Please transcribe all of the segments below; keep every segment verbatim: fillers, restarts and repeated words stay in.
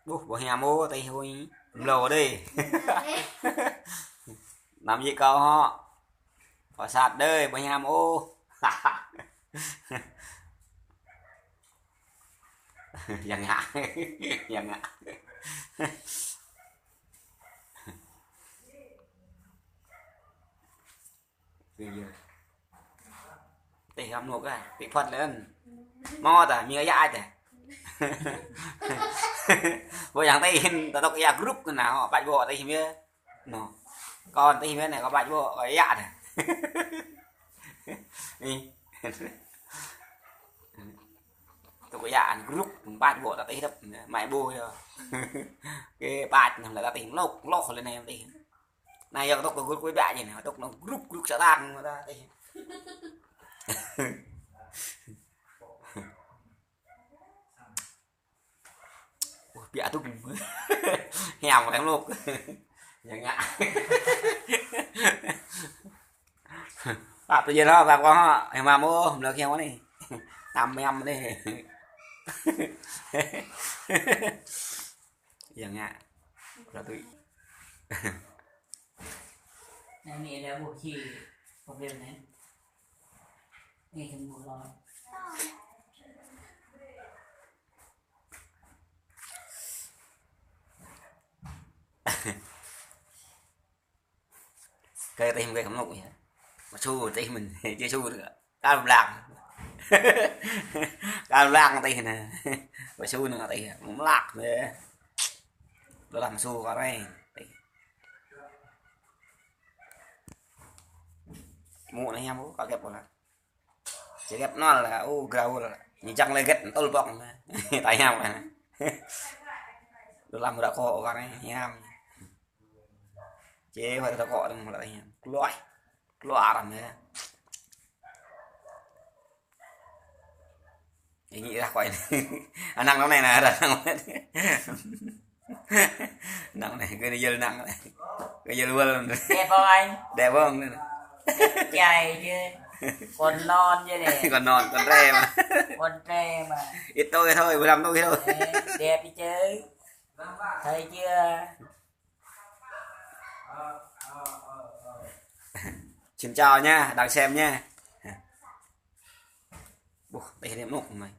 Ƀuh, ƀu hiam ôh, tih hui. Mlâo đơi. Năm ji kâo hŏ. Kâo sat đơi, ƀu hiam ôh. Yang ngă. Yang ngă. Tih hăm nôk ah, tih phật lên. Mâo ta, mi ayă ta. Ƀu yang tih hin, ta tŏk ayă group kơ na, hŏ, ƀač ƀô̆ tih mi. Nô. Kon tih mi ne, kâo ƀač ƀô̆, kâo ayă ta. Ih. Tŏk ayă group, ƀač ƀô̆ ta tih dăp, mai ƀô̆ yơh. Kơ ƀač năm lĕ ta tih lŏk, lŏk lĕ ne tih. Anai yơh tŏk kơ group kơ ƀiă ji anai, tŏk nô group, group sa tăng ta tih. Ƀuh, ƀiă tŭ. Hiam lĕ lŏk. Yang ngă. Pap tơ jê lo, pap kâo hŏ. Hiam mơ̆, mlâo hiam anai. Tam hiam anai. Yang ngă. Ră tui. Anai anai ƀuh či problem anai. Anai či ƀuh lo. Kơ tih mơ̆ng kơ mlŭk yơh. Mă su tih mơ̆n, či su kơ. Kal blang. Kal blang tih anai. Mă su anai tih. Mlak yơh. Đôč lah mă su kơ anai. Tih. Mŭ anai hiam ôh, kâo gĕp ôh lah. Či gĕp nol lah, u grau lah. Ñu jăng lĕ gĕt tŭl pŏng. Ta hiam lah. Đôč lah mŭt rơkŏ kơ anai hiam. Či wơ̆t rơkŏ dơ̆ng mă lĕ hiam. Kluai. Kluai răm yơh. Ih, ngĭ rah kuai. Anăng nŏng anai nă, rah anăng nŏng anai. Anăng anai, gơ̆ anai yơl anăng anai. Gơ̆ yơl wơl. Đe bông anh. Đe bông anai. Chai chứ. Còn non chứ đe. Còn non, còn tre mà. Còn tre mà. Ít thôi thôi, ƀu lăm thôi thôi. Ê, đẹp đi chứ. Thấy chưa? Xin chào nha, đang xem nha. Ƀuh, tih anai mlŭk mơ̆n.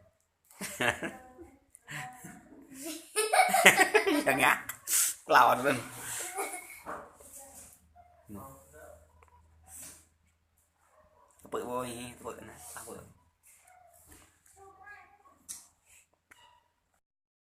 Yang ngă. Klao anŭn.